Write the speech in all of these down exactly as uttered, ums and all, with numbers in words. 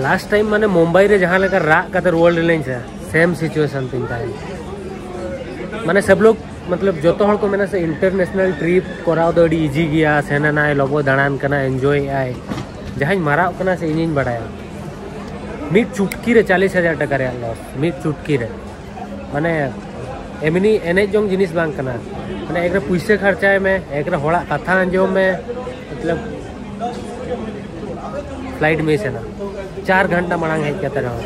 Last time ᱢᱟᱱᱮ ᱢᱩᱢᱵᱟᱭ ᱨᱮ ᱡᱟᱦᱟᱸ ᱞᱮᱠᱟ ᱨᱟᱜ ᱠᱟᱛᱮ ᱨᱩᱣᱟᱹᱲ ᱞᱮᱱᱟᱹᱧ ᱥᱮ, ᱥᱮᱢ ᱥᱤᱪᱩᱭᱮᱥᱚᱱ ᱛᱤᱧ ᱛᱟᱦᱮᱸᱱ᱾ ᱢᱟᱱᱮ ᱥᱟᱵ ᱞᱳᱜ, ᱢᱚᱛᱞᱚᱵ ᱡᱚᱛᱚ ᱦᱚᱲ ᱠᱚ ᱢᱮᱱᱟ ᱥᱮ, ᱤᱱᱴᱟᱨᱱᱮᱥᱱᱟᱞ ᱴᱨᱤᱯ ᱠᱚᱨᱟᱣ ᱫᱚ ᱟᱹᱰᱤ ᱤᱡᱤ ᱜᱮᱭᱟ, ᱥᱮᱱ ᱮᱱᱟᱭ, ᱞᱚᱵᱚ ᱫᱟᱬᱟᱱ ᱠᱟᱱᱟ, ᱮᱱᱡᱚᱭᱮᱫ ᱟᱭ᱾ ᱡᱟᱦᱟᱸᱧ ᱢᱟᱨᱟᱜ ᱠᱟᱱᱟ ᱥᱮ, ᱤᱧᱤᱧ ᱵᱟᱲᱟᱭᱟ, ᱢᱤᱫ ᱪᱩᱴᱠᱤ ᱨᱮ ᱪᱟᱞᱤᱥ ᱦᱟᱡᱟᱨ ᱴᱟᱠᱟ ᱨᱮᱭᱟᱜ ᱞᱚᱥ, ᱢᱤᱫ ᱪᱩᱴᱠᱤ ᱨᱮ᱾ ᱢᱟᱱᱮ ᱮᱢᱱᱤ ᱮᱱᱮᱡ ᱡᱚᱝ ᱡᱤᱱᱤᱥ ᱵᱟᱝ ᱠᱟᱱᱟ᱾ ᱢᱟᱱᱮ ᱮᱠ ᱨᱮ ᱯᱩᱭᱥᱟᱹ ᱠᱷᱟᱨᱪᱟᱭ ᱢᱮ, ᱮᱠ ᱨᱮ ᱦᱚᱲᱟᱜ ᱠᱟᱛᱷᱟ ᱟᱸᱡᱚᱢ ᱢᱮ, ᱢᱚᱛᱞᱚᱵ ᱯᱷᱞᱟᱭᱤᱴ ᱢᱤᱥ ᱮᱱᱟ, ᱪᱟᱨ ᱜᱷᱚᱱᱴᱟ ᱢᱟᱲᱟᱝ ᱦᱮᱡ ᱠᱟᱛᱮ ᱨᱮᱦᱚᱸ᱾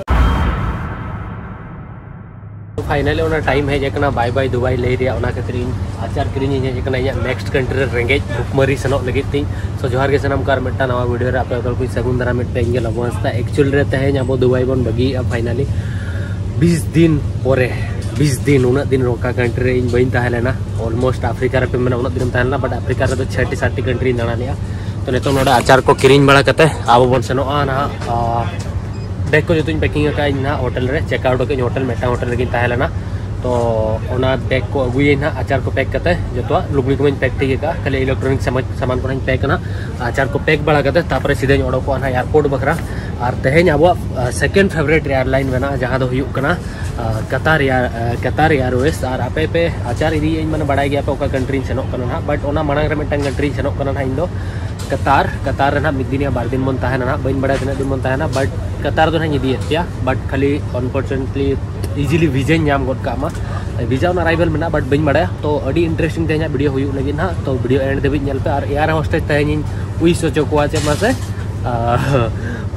ᱯᱷᱟᱭᱱᱟᱞᱤ ᱚᱱᱟ ᱴᱟᱭᱤᱢ ᱦᱮᱡ ᱟᱠᱟᱱᱟ ᱵᱟᱭ ᱵᱟᱭ ᱫᱩᱵᱟᱭ ᱞᱟᱹᱭ ᱨᱮᱭᱟᱜ, ᱚᱱᱟ ᱠᱷᱟᱹᱛᱤᱨ ᱤᱧ ᱟᱪᱟᱨ ᱠᱤᱨᱤᱧ ᱤᱧ ᱦᱮᱡ ᱟᱠᱟᱱᱟ ᱤᱧᱟᱹᱜ ᱱᱮᱠᱥᱴ ᱠᱟᱱᱴᱨᱤ ᱨᱮ ᱨᱮᱸᱜᱮᱡ ᱵᱷᱩᱠᱢᱟᱹᱨᱤ ᱥᱮᱱᱚᱜ ᱞᱟᱹᱜᱤᱫ ᱛᱤᱧ᱾ ᱥᱚ ᱡᱚᱦᱟᱨ ᱜᱮ ᱥᱟᱱᱟᱢ ᱠᱚ, ᱟᱨ ᱢᱤᱫᱴᱟᱝ ᱱᱟᱣᱟ ᱵᱷᱤᱰᱤᱭᱳ ᱨᱮ ᱟᱯᱮ ᱡᱚᱛᱚ ᱠᱚ ᱥᱟᱹᱜᱩᱱ ᱫᱟᱨᱟᱢ ᱢᱮᱫ ᱯᱮ, ᱤᱧ ᱜᱮ ᱞᱚᱵᱚ ᱦᱟᱸᱥᱫᱟ᱾ ᱮᱠᱪᱩᱭᱮᱞ ᱨᱮ ᱛᱮᱦᱮᱧ ᱟᱵᱚ ᱫᱩᱵᱟᱭ ᱵᱚᱱ ᱵᱟᱹᱜᱤᱭᱮᱫᱼᱟ ᱯᱷᱟᱭᱱᱟᱞᱤ, ᱵᱤᱥ ᱫᱤᱱ ᱯᱚᱨᱮ, ᱵᱤᱥ ᱫᱤᱱ, ᱩᱱᱟᱹᱜ ᱫᱤᱱ ᱚᱠᱟ ᱠᱟᱱᱴᱨᱤ ᱨᱮ ᱤᱧ ᱵᱟᱹᱧ ᱛᱟᱦᱮᱸ ᱞᱮᱱᱟ᱾ ᱚᱞᱢᱳᱥᱴ ᱟᱯᱷᱨᱤᱠᱟ ᱨᱮᱯᱮ ᱢᱮᱱᱟ ᱩᱱᱟᱹᱜ ᱫᱤᱱᱮᱢ ᱛᱟᱦᱮᱸ ᱞᱮᱱᱟ, ᱵᱟᱴ ᱟᱯᱷᱨᱤᱠᱟ ᱨᱮᱫᱚ ᱪᱷᱮᱴᱤ ᱥᱟᱛᱴᱤ ᱠᱟᱱᱴᱨᱤᱧ ᱫᱟᱬᱟ ᱞᱮᱜᱼᱟ᱾ ᱛᱚ ᱱᱤᱛᱚᱜ ᱱᱚᱰᱮ ᱟᱪᱟᱨ ᱠᱚ ᱠᱤᱨᱤᱧ ᱵᱟᱲᱟ ᱠᱟᱛᱮ ᱟᱵᱚ ᱵᱚᱱ ᱥᱮᱱᱚᱜᱼᱟ ᱱᱟᱦᱟᱜ᱾ ᱵᱮᱜᱽ ᱠᱚ ᱡᱚᱛᱚᱧ ᱯᱮᱠᱤᱝ ᱟᱠᱟᱫ ᱟᱹᱧ ᱱᱟᱦᱟᱜ ᱦᱳᱴᱮᱞ ᱨᱮ, ᱪᱮᱠ ᱟᱣᱩᱴ ᱟᱠᱟᱫ ᱟᱹᱧ ᱦᱳᱴᱮᱞ, ᱢᱤᱫᱴᱟᱝ ᱦᱳᱴᱮᱞ ᱨᱮᱜᱮᱧ ᱛᱟᱦᱮᱸ ᱞᱮᱱᱟ᱾ ᱛᱚ ᱚᱱᱟ ᱵᱮᱜᱽ ᱠᱚ ᱟᱹᱜᱩᱭᱟᱹᱧ ᱱᱟᱦᱟᱜ, ᱟᱪᱟᱨ ᱠᱚ ᱯᱮᱠ ᱠᱟᱛᱮ ᱡᱚᱛᱚᱣᱟᱜ ᱞᱩᱜᱽᱲᱤ ᱠᱚᱢᱟᱧ ᱯᱮᱠ ᱴᱷᱤᱠ ᱟᱠᱟᱫᱼᱟ, ᱠᱷᱟᱹᱞᱤ ᱤᱞᱮᱠᱴᱨᱚᱱᱤᱠ ᱥᱟᱢᱟᱱ ᱠᱚ ᱱᱟᱦᱟᱜ ᱤᱧ ᱯᱮᱠ ᱟᱱᱟ᱾ ᱟᱪᱟᱨ ᱠᱚ ᱯᱮᱠ ᱵᱟᱲᱟ ᱠᱟᱛᱮ ᱛᱟᱨᱯᱚᱨᱮ ᱥᱤᱫᱷᱟᱹᱧ ᱚᱰᱚᱠᱚᱜᱼᱟ ᱱᱟᱦᱟᱜ ᱮᱭᱟᱨᱯᱳᱨᱴ ᱵᱟᱠᱷᱨᱟ᱾ ᱟᱨ ᱛᱮᱦᱮᱧ ᱟᱵᱚᱣᱟᱜ ᱥᱮᱠᱮᱱᱰ ᱯᱷᱮᱵᱟᱨᱤᱴ ᱮᱭᱟᱨᱞᱟᱭᱤᱱ ᱢᱮᱱᱟᱜᱼᱟ, ᱡᱟᱦᱟᱸ ᱫᱚ ᱦᱩᱭᱩᱜ ᱠᱟᱱᱟ ᱟᱨ, ᱠᱟᱛᱟᱨ ᱮᱭᱟᱨ, ᱟᱨ, ᱠᱟᱛᱟᱨ ᱮᱭᱟᱨᱣᱮᱡᱽ᱾ ᱟᱨ ᱟᱯᱮ ᱯᱮ ᱟᱪᱟᱨ ᱤᱫᱤᱭᱮᱫ ᱟᱹᱧ, ᱢᱟᱱᱮ ᱵᱟᱲᱟᱭ ᱜᱮᱭᱟ ᱯᱮ ᱚᱠᱟ ᱠᱟᱱᱴᱨᱤᱧ ᱥᱮᱱᱚᱜ ᱠᱟᱱᱟ ᱱᱟᱦᱟᱜ, ᱵᱟᱴ ᱚᱱᱟ ᱢᱟᱲᱟᱝ ᱨᱮ ᱢᱤᱫᱴᱟᱝ ᱠᱟᱱᱴᱨᱤᱧ ᱥᱮᱱᱚᱜ ᱠᱟᱱᱟ ᱱᱟᱦᱟᱜ ᱤᱧ ᱫᱚ, ᱠᱟᱛᱟᱨ᱾ ᱠᱟᱛᱟᱨ ᱨᱮ ᱱᱟᱦᱟᱜ ᱢᱤᱫ ᱫᱤᱱ ᱭᱟ ᱵᱟᱨ ᱫᱤᱱ ᱵᱚᱱ ᱛᱟᱦᱮᱱᱟ ᱱᱟᱦᱟᱜ, ᱵᱟᱹᱧ ᱵᱟᱲᱟᱭᱟ ᱛᱤᱱᱟᱹᱜ ᱫᱤᱱ ᱵᱚᱱ ᱛᱟᱦᱮᱱᱟ, ᱵᱟᱴ ᱠᱟᱛᱟᱨ ᱫᱚ ᱱᱟᱦᱟᱜ ᱤᱧ ᱤᱫᱤᱭᱮᱫ ᱯᱮᱭᱟ, ᱵᱟᱴ ᱠᱷᱟᱹᱞᱤ ᱚᱱᱯᱷᱚᱨᱪᱩᱱᱮᱴᱞᱤ ᱤᱡᱤᱞᱤ ᱵᱷᱤᱡᱟᱧ ᱧᱟᱢ ᱜᱚᱫ ᱠᱟᱜ ᱢᱟ᱾ ᱵᱷᱤᱡᱟ ᱚᱱᱟ ᱟᱨᱟᱭᱵᱷᱮᱞ ᱢᱮᱱᱟᱜᱼᱟ, ᱵᱟᱴ ᱵᱟᱹᱧ ᱵᱟᱲᱟᱭᱟ᱾ ᱛᱚ ᱟᱹᱰᱤ ᱤᱱᱴᱟᱨᱮᱥᱴᱤᱝ ᱛᱮᱦᱮᱧᱟᱜ ᱵᱷᱤᱰᱤᱭᱳ ᱦᱩᱭᱩᱜ ᱞᱟᱹᱜᱤᱫ ᱱᱟᱦᱟᱜ, ᱛᱚ ᱵᱷᱤᱰᱤᱭᱳ ᱮᱱᱰ ᱫᱷᱟᱹᱵᱤᱡ ᱧᱮᱞ ᱯᱮ᱾ ᱟᱨ ᱮᱭᱟᱨ ᱦᱳᱥᱴᱮᱡᱽ ᱛᱮᱦᱮᱧ ᱤᱧ ᱩᱭᱤᱥ ᱦᱚᱪᱚ ᱠᱚᱣᱟ ᱪᱮᱫ ᱢᱟᱥᱮ, ᱟᱦ,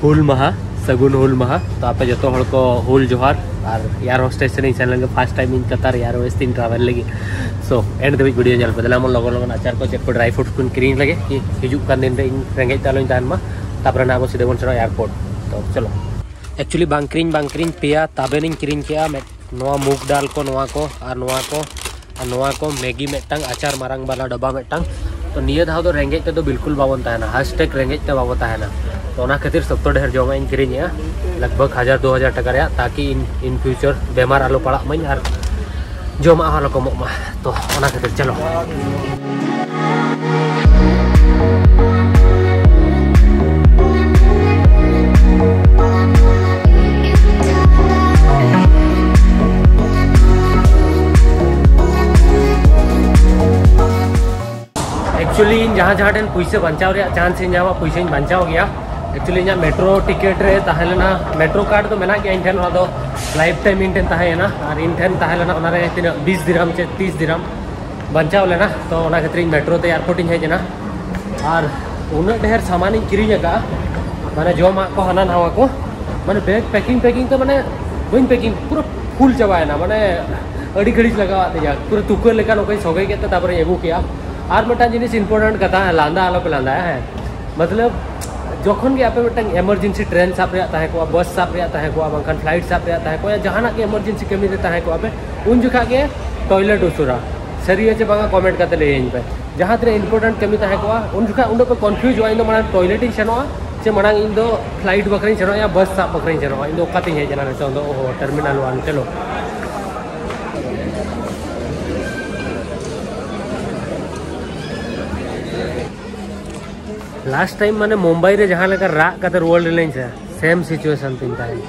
ᱦᱩᱞ ᱢᱟᱦᱟ, ᱥᱟᱹᱜᱩᱱ ᱦᱩᱞ ᱢᱟᱦᱟ᱾ ᱛᱚ ᱟᱯᱮ ᱡᱚᱛᱚ ᱦᱚᱲ ᱠᱚ ᱦᱩᱞ ᱡᱚᱦᱟᱨ᱾ ᱟᱨ ᱮᱭᱟᱨ ᱦᱳᱥᱴᱮᱡᱽ ᱥᱮᱱ ᱤᱧ ᱥᱮᱱ ᱞᱮᱱ ᱜᱮ, ᱯᱷᱟᱥᱴ ᱴᱟᱭᱤᱢ ᱤᱧ ᱠᱟᱛᱟᱨ ᱮᱭᱟᱨᱣᱮᱡᱽ ᱛᱤᱧ ᱴᱨᱟᱵᱷᱮᱞ ᱞᱟᱹᱜᱤᱫ᱾ ᱥᱳ ᱮᱱᱰ ᱫᱷᱟᱹᱵᱤᱡ ᱵᱷᱤᱰᱤᱭᱳ ᱧᱮᱞ ᱯᱮ᱾ ᱫᱮᱞᱟ ᱢᱟ ᱞᱚᱜᱚᱱ ᱞᱚᱜᱚᱱ ᱟᱪᱟᱨ ᱠᱚ ᱪᱮᱫ ᱠᱚ ᱰᱨᱟᱭ ᱯᱷᱨᱩᱴᱥ ᱠᱚᱧ ᱠᱤᱨᱤᱧ ᱞᱮᱜᱮ, ᱠᱤ ᱦᱤᱡᱩᱜ ᱠᱟᱱ ᱫᱤᱱ ᱨᱮ ᱤᱧ ᱨᱮᱸᱜᱮᱡ ᱛᱮ ᱟᱞᱚᱧ ᱛᱟᱦᱮᱱ ᱢᱟ᱾ ᱛᱟᱨᱯᱚᱨᱮ ᱱᱟᱦᱟᱜ ᱟᱵᱚ ᱥᱤᱫᱷᱟᱹ ᱵᱚᱱ ᱥᱮᱱᱚᱜᱼᱟ ᱮᱭᱟᱨᱯᱳᱨᱴ᱾ ᱛᱚ ᱪᱚᱞᱚ᱾ ᱮᱠᱪᱩᱭᱮᱞᱤ ᱵᱟᱝ ᱠᱤᱨᱤᱧ ᱵᱟᱝ ᱠᱤᱨᱤᱧ ᱯᱮᱭᱟ ᱛᱟᱵᱮᱱᱤᱧ ᱠᱤᱨᱤᱧ ᱠᱮᱜᱼᱟ, ᱢᱤᱫ ᱱᱚᱣᱟ ᱢᱩᱜᱽ ᱰᱟᱞ ᱠᱚ, ᱱᱚᱣᱟ ᱠᱚ, ᱟᱨ ᱱᱚᱣᱟ ᱠᱚ, ᱟᱨ ᱱᱚᱣᱟ ᱠᱚ ᱢᱮᱜᱤ ᱢᱤᱫᱴᱟᱝ, ᱟᱪᱟᱨ ᱢᱟᱨᱟᱝ ᱵᱟᱞᱟ ᱰᱟᱵᱟ ᱢᱤᱫᱴᱟᱝ᱾ ᱛᱚ ᱱᱤᱭᱟᱹ ᱫᱷᱟᱣ ᱫᱚ ᱨᱮᱸᱜᱮᱡ ᱛᱮᱫᱚ ᱵᱤᱞᱠᱩᱞ ᱵᱟᱵᱚᱱ ᱛᱟᱦᱮᱱᱟ, ᱦᱟᱥᱴᱮᱠ ᱨᱮᱸᱜᱮᱡ ᱛᱮ ᱵᱟᱵᱚ ᱛᱟᱦᱮᱱᱟ᱾ ᱛᱚ ᱚᱱᱟ ᱠᱷᱟᱹᱛᱤᱨ ᱥᱚᱠᱛᱚ ᱰᱷᱮᱨ ᱡᱚᱢᱟᱜ ᱤᱧ ᱠᱤᱨᱤᱧᱮᱜᱼᱟ, ᱞᱟᱜᱽ ᱵᱷᱟᱜᱽ ᱦᱟᱡᱟᱨ ᱫᱩ ᱦᱟᱡᱟᱨ ᱴᱟᱠᱟ ᱨᱮᱭᱟᱜ, ᱛᱟᱠᱤ ᱤᱧ ᱤᱱ ᱯᱷᱤᱭᱩᱪᱟᱨ ᱵᱮᱢᱟᱨ ᱟᱞᱚ ᱯᱟᱲᱟᱜ ᱢᱟᱹᱧ ᱟᱨ ᱡᱚᱢᱟᱜ ᱦᱚᱸ ᱟᱞᱚ ᱠᱚᱢᱚᱜ ᱢᱟ᱾ ᱛᱚ ᱚᱱᱟ ᱠᱷᱟᱹᱛᱤᱨ ᱪᱚᱞᱚ᱾ ᱮᱠᱪᱩᱭᱮᱞᱤ ᱤᱧ ᱡᱟᱦᱟᱸ ᱡᱟᱦᱟᱸ ᱴᱷᱮᱱ ᱯᱩᱭᱥᱟᱹ ᱵᱟᱧᱪᱟᱣ ᱨᱮᱭᱟᱜ ᱪᱟᱱᱥ ᱤᱧ ᱧᱟᱢᱟ, ᱯᱩᱭᱥᱟᱹᱧ ᱵᱟᱧᱪᱟᱣ ᱜᱮᱭᱟ᱾ ᱮᱠᱪᱩᱭᱮᱞᱤ ᱤᱧᱟᱹᱜ ᱢᱮᱴᱨᱳ ᱴᱤᱠᱤᱴ ᱨᱮ ᱛᱟᱦᱮᱸ ᱞᱮᱱᱟ, ᱢᱮᱴᱨᱳ ᱠᱟᱨᱰ ᱫᱚ ᱢᱮᱱᱟᱜ ᱜᱮᱭᱟ ᱤᱧ ᱴᱷᱮᱱ, ᱚᱱᱟ ᱫᱚ ᱞᱟᱭᱤᱯᱷ ᱴᱟᱭᱤᱢ ᱤᱧ ᱴᱷᱮᱱ ᱛᱟᱦᱮᱸᱭᱮᱱᱟ᱾ ᱟᱨ ᱤᱧ ᱴᱷᱮᱱ ᱛᱟᱦᱮᱸ ᱞᱮᱱᱟ ᱚᱱᱟᱨᱮ ᱛᱤᱱᱟᱹᱜ, ᱵᱤᱥ ᱫᱤᱨᱦᱟᱢ ᱪᱮ ᱛᱤᱥ ᱫᱤᱨᱦᱟᱢ ᱵᱟᱧᱪᱟᱣ ᱞᱮᱱᱟ᱾ ᱛᱚ ᱚᱱᱟ ᱠᱷᱟᱹᱛᱤᱨ ᱤᱧ ᱢᱮᱴᱨᱳ ᱛᱮ ᱮᱭᱟᱨᱯᱳᱨᱴ ᱤᱧ ᱦᱮᱡ ᱮᱱᱟ᱾ ᱟᱨ ᱩᱱᱟᱹᱜ ᱰᱷᱮᱨ ᱥᱟᱢᱟᱱᱤᱧ ᱠᱤᱨᱤᱧ ᱟᱠᱟᱫᱼᱟ, ᱢᱟᱱᱮ ᱡᱚᱢᱟᱜ ᱠᱚ ᱦᱟᱱᱟ ᱱᱟᱣᱟ ᱠᱚ, ᱢᱟᱱᱮ ᱵᱮᱜᱽ ᱯᱮᱠᱤᱝ ᱯᱮᱠᱤᱝ ᱛᱮ ᱢᱟᱱᱮ ᱵᱟᱹᱧ ᱯᱮᱠᱤᱝ, ᱯᱩᱨᱟᱹ ᱯᱷᱩᱞ ᱪᱟᱵᱟᱭᱮᱱᱟ, ᱢᱟᱱᱮ ᱟᱹᱰᱤ ᱜᱷᱟᱹᱲᱤᱡ ᱞᱟᱜᱟᱣᱟᱫ ᱛᱤᱧᱟ, ᱯᱩᱨᱟᱹ ᱛᱩᱠᱟᱹ ᱞᱮᱠᱟ ᱱᱚᱝᱠᱟᱧ ᱥᱚᱜᱮ ᱠᱮᱫ ᱛᱮ ᱛᱟᱨᱯᱚᱨᱮᱧ ᱟᱹᱜᱩ ᱠᱮᱜᱼᱟ᱾ ᱟᱨ ᱢᱤᱫᱴᱟᱝ ᱡᱤᱱᱤᱥ ᱤᱢᱯᱚᱨᱴᱮᱱᱴ ᱠᱟᱛᱷᱟ, ᱞᱟᱸᱫᱟ ᱟᱞᱚᱯᱮ ᱞᱟᱸᱫᱟᱭᱟ, ᱦᱮᱸ, ᱢᱚᱛᱞᱚᱵ ᱡᱚᱠᱷᱚᱱ ᱜᱮ ᱟᱯᱮ ᱢᱤᱫᱴᱟᱝ ᱮᱢᱟᱨᱡᱮᱱᱥᱤ ᱴᱨᱮᱱ ᱥᱟᱵ ᱨᱮᱭᱟᱜ ᱛᱟᱦᱮᱸ ᱠᱚᱜᱼᱟ, ᱵᱟᱥ ᱥᱟᱵ ᱨᱮᱭᱟᱜ ᱛᱟᱦᱮᱸ ᱠᱚᱜᱼᱟ, ᱵᱟᱝᱠᱷᱟᱱ ᱯᱷᱞᱟᱭᱤᱴ ᱥᱟᱵ ᱨᱮᱭᱟᱜ ᱛᱟᱦᱮᱸ ᱠᱚᱜᱼᱟ, ᱡᱟᱦᱟᱱᱟᱜ ᱜᱮ ᱮᱢᱟᱨᱡᱮᱱᱥᱤ ᱠᱟᱹᱢᱤ ᱨᱮ ᱛᱟᱦᱮᱸ ᱠᱚᱜᱼᱟ ᱯᱮ, ᱩᱱ ᱡᱚᱠᱷᱟᱜ ᱜᱮ ᱴᱚᱭᱞᱮᱴ ᱩᱥᱩᱨᱟ᱾ ᱥᱟᱹᱨᱤᱭᱟ ᱪᱮ ᱵᱟᱝᱟ, ᱠᱚᱢᱮᱱᱴ ᱠᱟᱛᱮ ᱞᱟᱹᱭᱟᱹᱧ ᱯᱮ᱾ ᱡᱟᱦᱟᱸ ᱛᱤᱱᱟᱹᱜ ᱤᱢᱯᱚᱨᱴᱮᱱᱴ ᱠᱟᱹᱢᱤ ᱛᱟᱦᱮᱸ ᱠᱚᱜᱼᱟ, ᱩᱱ ᱡᱚᱠᱷᱟᱜ ᱩᱱᱟᱹᱜ ᱯᱮ ᱠᱚᱱᱯᱷᱤᱭᱩᱡᱚᱜᱼᱟ, ᱤᱧ ᱫᱚ ᱢᱟᱲᱟᱝ ᱴᱚᱭᱞᱮᱴ ᱤᱧ ᱥᱮᱱᱚᱜᱼᱟ ᱪᱮ ᱢᱟᱲᱟᱝ ᱤᱧ ᱫᱚ ᱯᱷᱞᱟᱭᱤᱴ ᱵᱟᱠᱷᱨᱟᱧ ᱥᱮᱱᱚᱜᱼᱟ ᱭᱟ ᱵᱟᱥ ᱥᱟᱵ ᱵᱟᱠᱷᱨᱟᱧ ᱥᱮᱱᱚᱜᱼᱟ᱾ ᱤᱧ ᱫᱚ ᱚᱠᱟᱛᱤᱧ ᱦᱮᱡ ᱮᱱᱟ ᱱᱤᱛᱚᱝ ᱫᱚ? ᱳᱦᱳ, ᱴᱟᱨᱢᱤᱱᱟᱞ ᱳᱣᱟᱱ, ᱪᱚᱞᱚ᱾ ᱞᱟᱥᱴ ᱴᱟᱭᱤᱢ ᱢᱟᱱᱮ ᱢᱩᱢᱵᱟᱭ ᱨᱮ ᱡᱟᱦᱟᱸ ᱞᱮᱠᱟ ᱨᱟᱜ ᱠᱟᱛᱮ ᱨᱩᱣᱟᱹᱲ ᱞᱮᱱᱟᱹᱧ ᱥᱮ, ᱥᱮᱢ ᱥᱤᱪᱩᱭᱮᱥᱚᱱ ᱛᱤᱧ ᱛᱟᱦᱮᱸᱱ᱾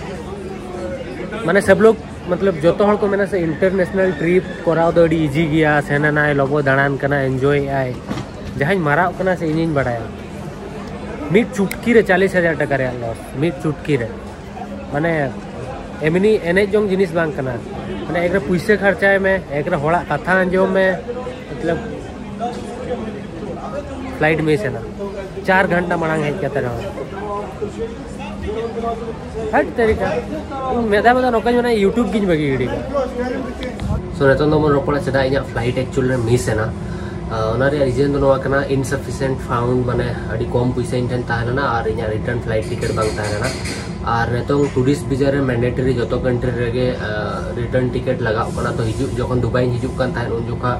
ᱢᱟᱱᱮ ᱥᱟᱵ ᱞᱳᱜ, ᱢᱚᱛᱞᱚᱵ ᱡᱚᱛᱚ ᱦᱚᱲ ᱠᱚ ᱢᱮᱱᱟ ᱥᱮ ᱤᱱᱴᱟᱨᱱᱮᱥᱱᱟᱞ ᱴᱨᱤᱯ ᱠᱚᱨᱟᱣ ᱫᱚ ᱟᱹᱰᱤ ᱤᱡᱤ ᱜᱮᱭᱟ, ᱥᱮᱱ ᱮᱱᱟᱭ, ᱞᱚᱵᱚ ᱫᱟᱬᱟᱱ ᱠᱟᱱᱟ, ᱮᱱᱡᱚᱭᱮᱫ ᱟᱭ᱾ ᱡᱟᱦᱟᱸᱧ ᱢᱟᱨᱟᱜ ᱠᱟᱱᱟ ᱥᱮ ᱤᱧᱤᱧ ᱵᱟᱲᱟᱭᱟ, ᱢᱤᱫ ᱪᱩᱴᱠᱤ ᱨᱮ ᱪᱟᱞᱤᱥ ᱦᱟᱡᱟᱨ ᱴᱟᱠᱟ ᱨᱮᱭᱟᱜ ᱞᱚᱥ, ᱢᱤᱫ ᱪᱩᱴᱠᱤ ᱨᱮ᱾ ᱢᱟᱱᱮ ᱮᱢᱱᱤ ᱮᱱᱮᱡ ᱡᱚᱝ ᱡᱤᱱᱤᱥ ᱵᱟᱝ ᱠᱟᱱᱟ᱾ ᱢᱟᱱᱮ ᱮᱠ ᱨᱮ ᱯᱩᱭᱥᱟᱹ ᱠᱷᱟᱨᱪᱟᱭ ᱢᱮ, ᱮᱠ ᱨᱮ ᱦᱚᱲᱟᱜ ᱠᱟᱛᱷᱟ ᱟᱸᱡᱚᱢ ᱢᱮ, ᱢᱚᱛᱞᱚᱵ ᱯᱷᱞᱟᱭᱤᱴ ᱢᱤᱥ ᱮᱱᱟ, ᱪᱟᱨ ᱜᱷᱚᱱᱴᱟ ᱢᱟᱲᱟᱝ ᱦᱮᱡ ᱠᱟᱛᱮ ᱨᱮᱦᱚᱸ᱾ ᱦᱟᱴ ᱛᱮᱨᱤᱠᱟ, ᱤᱧ ᱢᱮᱫᱟ ᱢᱮᱫᱟ ᱱᱚᱝᱠᱟᱧ ᱢᱮᱱᱟ, YouTube ᱜᱤᱧ ᱵᱟᱹᱜᱤ ᱜᱤᱰᱤ ᱠᱟᱜᱼᱟ᱾ So ᱱᱤᱛᱚᱝ ᱫᱚ ᱵᱚᱱ ᱨᱚᱯᱚᱲᱟ ᱪᱮᱫᱟᱜ ᱤᱧᱟᱹᱜ ᱯᱷᱞᱟᱭᱤᱴ ᱮᱠᱪᱩᱭᱮᱞ ᱨᱮ ᱢᱤᱥ ᱮᱱᱟ᱾ ᱟᱨ ᱚᱱᱟ ᱨᱮᱭᱟᱜ ᱨᱤᱡᱮᱱ ᱫᱚ ᱱᱚᱣᱟ ᱠᱟᱱᱟ, insufficient fund, ᱢᱟᱱᱮ ᱟᱹᱰᱤ ᱠᱚᱢ ᱯᱩᱭᱥᱟᱹ ᱤᱧ ᱴᱷᱮᱱ ᱛᱟᱦᱮᱸ ᱞᱮᱱᱟ ᱟᱨ ᱤᱧᱟᱹᱜ ᱨᱤᱴᱟᱨᱱ ᱯᱷᱞᱟᱭᱤᱴ ᱴᱤᱠᱤᱴ ᱵᱟᱝ ᱛᱟᱦᱮᱸ ᱞᱮᱱᱟ᱾ ᱟᱨ ᱱᱤᱛᱚᱝ ᱴᱩᱨᱤᱥᱴ ᱵᱷᱤᱥᱟ ᱨᱮ ᱢᱮᱱᱰᱮᱴᱟᱨᱤ ᱡᱚᱛᱚ ᱠᱟᱱᱴᱨᱤ ᱨᱮᱜᱮ ᱨᱤᱴᱟᱨᱱ ᱴᱤᱠᱤᱴ ᱞᱟᱜᱟᱜ ᱠᱟᱱᱟ᱾ ᱛᱚ ᱦᱤᱡᱩᱜ, ᱡᱚᱠᱷᱚᱱ ᱫᱩᱵᱟᱭ ᱤᱧ ᱦᱤᱡᱩᱜ ᱠᱟᱱ ᱛᱟᱦᱮᱸᱫ, ᱩᱱ ᱡᱚᱠᱷᱟ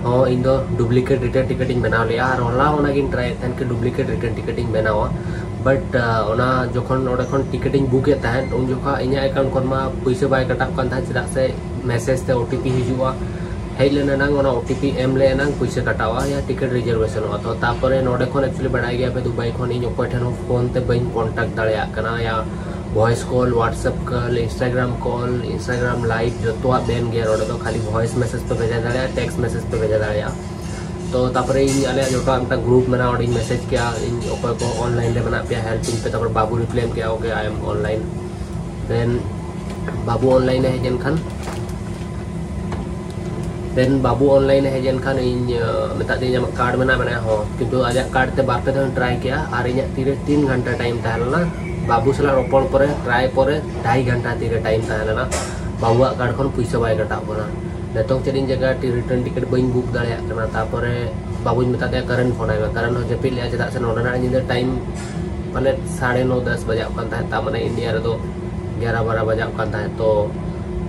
ᱦᱚᱸ ᱤᱧ ᱫᱚ ᱰᱩᱯᱞᱤᱠᱮᱴ ᱨᱤᱴᱟᱨᱱ ᱴᱤᱠᱤᱴ ᱤᱧ ᱵᱮᱱᱟᱣ ᱞᱮᱜᱼᱟ᱾ ᱟᱨ ᱦᱚᱞᱟ ᱚᱱᱟᱜᱤᱧ ᱴᱨᱟᱭᱮᱫ ᱛᱟᱦᱮᱸᱫ ᱠᱤ ᱰᱩᱯᱞᱤᱠᱮᱴ ᱨᱤᱴᱟᱨᱱ ᱴᱤᱠᱤᱴ ᱤᱧ ᱵᱮᱱᱟᱣᱟ, ᱵᱟᱴ ᱚᱱᱟ ᱡᱚᱠᱷᱚᱱ ᱚᱸᱰᱮ ᱠᱷᱚᱱ ᱴᱤᱠᱤᱴ ᱤᱧ ᱵᱩᱠ ᱮᱫ ᱛᱟᱦᱮᱸᱫ, ᱩᱱ ᱡᱚᱠᱷᱟ ᱤᱧᱟᱹᱜ ᱮᱠᱟᱣᱩᱱᱴ ᱠᱷᱚᱱ ᱢᱟ ᱯᱩᱭᱥᱟᱹ ᱵᱟᱭ ᱠᱟᱴᱟᱜ ᱠᱟᱱ ᱛᱟᱦᱮᱸᱫ, ᱪᱮᱫᱟᱜ ᱥᱮ ᱢᱮᱥᱮᱡᱽ ᱛᱮ ᱳ ᱴᱤ ᱯᱤ ᱦᱤᱡᱩᱜᱼᱟ, ᱦᱮᱡ ᱞᱮᱱ ᱮᱱᱟᱝ ᱚᱱᱟ ᱳ ᱴᱤ ᱯᱤ ᱮᱢ ᱞᱮ ᱮᱱᱟᱝ ᱯᱩᱭᱥᱟᱹ ᱠᱟᱴᱟᱣᱟ ᱭᱟ ᱴᱤᱠᱤᱴ ᱨᱤᱡᱟᱨᱵᱷᱮᱥᱚᱱᱚᱜᱼᱟ᱾ ᱛᱚ ᱛᱟᱯᱚᱨᱮ ᱱᱚᱰᱮ ᱠᱷᱚᱱ ᱮᱠᱪᱩᱭᱮᱞᱤ ᱵᱟᱲᱟᱭ ᱜᱮᱭᱟ ᱯᱮ, ᱫᱩᱵᱟᱭ ᱠᱷᱚᱱ ᱤᱧ ᱚᱠᱚᱭ ᱴᱷᱮᱱ ᱦᱚᱸ ᱯᱷᱳᱱ ᱛᱮ ᱵᱟᱹᱧ ᱠᱚᱱᱴᱟᱠᱴ ᱫᱟᱲᱮᱭᱟᱜ ᱠᱟᱱᱟ ᱭᱟ ᱵᱷᱚᱭᱮᱥ ᱠᱚᱞ, WhatsApp ᱠᱚᱞ, Instagram ᱠᱚᱞ, Instagram ᱞᱟᱭᱤᱵᱷ ᱡᱚᱛᱚᱣᱟᱜ ᱵᱮᱱ ᱜᱮᱭᱟ ᱱᱚᱰᱮ ᱫᱚ᱾ ᱠᱷᱟᱹᱞᱤ ᱵᱷᱚᱭᱮᱥ ᱢᱮᱥᱮᱡᱽ ᱯᱮ ᱵᱷᱮᱡᱟ ᱫᱟᱲᱮᱭᱟᱜᱼᱟ, ᱴᱮᱠᱥᱴ ᱢᱮᱥᱮᱡᱽ ᱯᱮ ᱵᱷᱮᱡᱟ ᱫᱟᱲᱮᱭᱟᱜᱼᱟ᱾ ᱛᱚ ᱛᱟᱯᱚᱨᱮ ᱤᱧ ᱟᱞᱮᱭᱟᱜ ᱡᱚᱴᱟᱣ ᱢᱤᱫᱴᱟᱝ ᱜᱨᱩᱯ ᱢᱮᱱᱟᱜᱼᱟ, ᱚᱸᱰᱮᱧ ᱢᱮᱥᱮᱡᱽ ᱠᱮᱜᱼᱟ, ᱤᱧ ᱚᱠᱚᱭ ᱠᱚ ᱚᱱᱞᱟᱭᱤᱱ ᱨᱮ ᱢᱮᱱᱟᱜ ᱯᱮᱭᱟ, ᱦᱮᱞᱯ ᱤᱧ ᱯᱮ᱾ ᱛᱟᱯᱚᱨᱮ ᱵᱟᱹᱵᱩ ᱨᱤᱯᱞᱟᱭ ᱮᱢ ᱠᱮᱜᱼᱟ, "Okay, I am online." ᱫᱮᱱ ᱵᱟᱹᱵᱩ ᱚᱱᱞᱟᱭᱤᱱ ᱮ ᱦᱮᱡ ᱮᱱ ᱠᱷᱟᱱ, ᱫᱮᱱ ᱵᱟᱹᱵᱩ ᱚᱱᱞᱟᱭᱤᱱ ᱮ ᱦᱮᱡ ᱮᱱ ᱠᱷᱟᱱ ᱤᱧ ᱢᱮᱛᱟᱫ ᱫᱤᱧ, "ᱟᱢᱟᱜ ᱠᱟᱨᱰ ᱢᱮᱱᱟᱜᱼᱟ?" ᱢᱮᱱᱟ, "ᱦᱚᱸ", ᱠᱤᱱᱛᱩ ᱟᱡᱟᱜ ᱠᱟᱨᱰ ᱛᱮ ᱵᱟᱨ ᱯᱮ ᱫᱷᱟᱣ ᱴᱨᱟᱭ ᱠᱮᱜᱼᱟ ᱟᱨ ᱤᱧᱟᱹᱜ ᱛᱤᱨᱮ ᱛᱤᱱ ᱜᱷᱚᱱᱴᱟ ᱴᱟᱭᱤᱢ ᱛᱟᱦᱮᱸ ᱞᱮᱱᱟ᱾ ᱵᱟᱹᱵᱩ ᱥᱟᱞᱟᱜ ᱨᱚᱯᱚᱲ ᱯᱚᱨᱮ, ᱴᱨᱟᱭ ᱯᱚᱨᱮ ᱰᱷᱟᱭ ᱜᱷᱚᱱᱴᱟ ᱛᱤᱨᱮ ᱴᱟᱭᱤᱢ ᱛᱟᱦᱮᱸ ᱞᱮᱱᱟ, ᱵᱟᱹᱵᱩᱣᱟᱜ ᱠᱟᱨᱰ ᱠᱷᱚᱱ ᱯᱩᱭᱥᱟᱹ ᱵᱟᱭ ᱠᱟᱴᱟᱜ ᱠᱟᱱᱟ᱾ ᱱᱤᱛᱚᱝ ᱪᱮᱫ ᱤᱧ ᱪᱮᱠᱟᱭᱟ, ᱨᱤᱴᱟᱨᱱ ᱴᱤᱠᱤᱴ ᱵᱟᱹᱧ ᱵᱩᱠ ᱫᱟᱲᱮᱭᱟᱜ ᱠᱟᱱᱟ᱾ ᱛᱟᱯᱚᱨᱮ ᱵᱟᱹᱵᱩᱧ ᱢᱮᱛᱟ ᱫᱮᱭᱟ, ᱠᱟᱨᱮᱱ ᱯᱷᱳᱱ ᱟᱭ ᱢᱮ᱾ ᱠᱟᱨᱮᱱ ᱦᱚᱸ ᱡᱟᱹᱯᱤᱫ ᱞᱮᱜᱼᱟ, ᱪᱮᱫᱟᱜ ᱥᱮ ᱱᱚᱰᱮᱱᱟᱜ ᱧᱤᱫᱟᱹ ᱴᱟᱭᱤᱢ ᱯᱟᱞᱮ ᱥᱟᱲᱮ ᱱᱚ ᱫᱚᱥ ᱵᱟᱡᱟᱜ ᱠᱟᱱ ᱛᱟᱦᱮᱸᱫ, ᱛᱟᱨ ᱢᱟᱱᱮ ᱤᱱᱰᱤᱭᱟ ᱨᱮᱫᱚ ᱜᱮᱭᱟᱨᱟ ᱵᱟᱨᱟ ᱵᱟᱡᱟᱜ ᱠᱟᱱ ᱛᱟᱦᱮᱸᱫ᱾ ᱛᱚ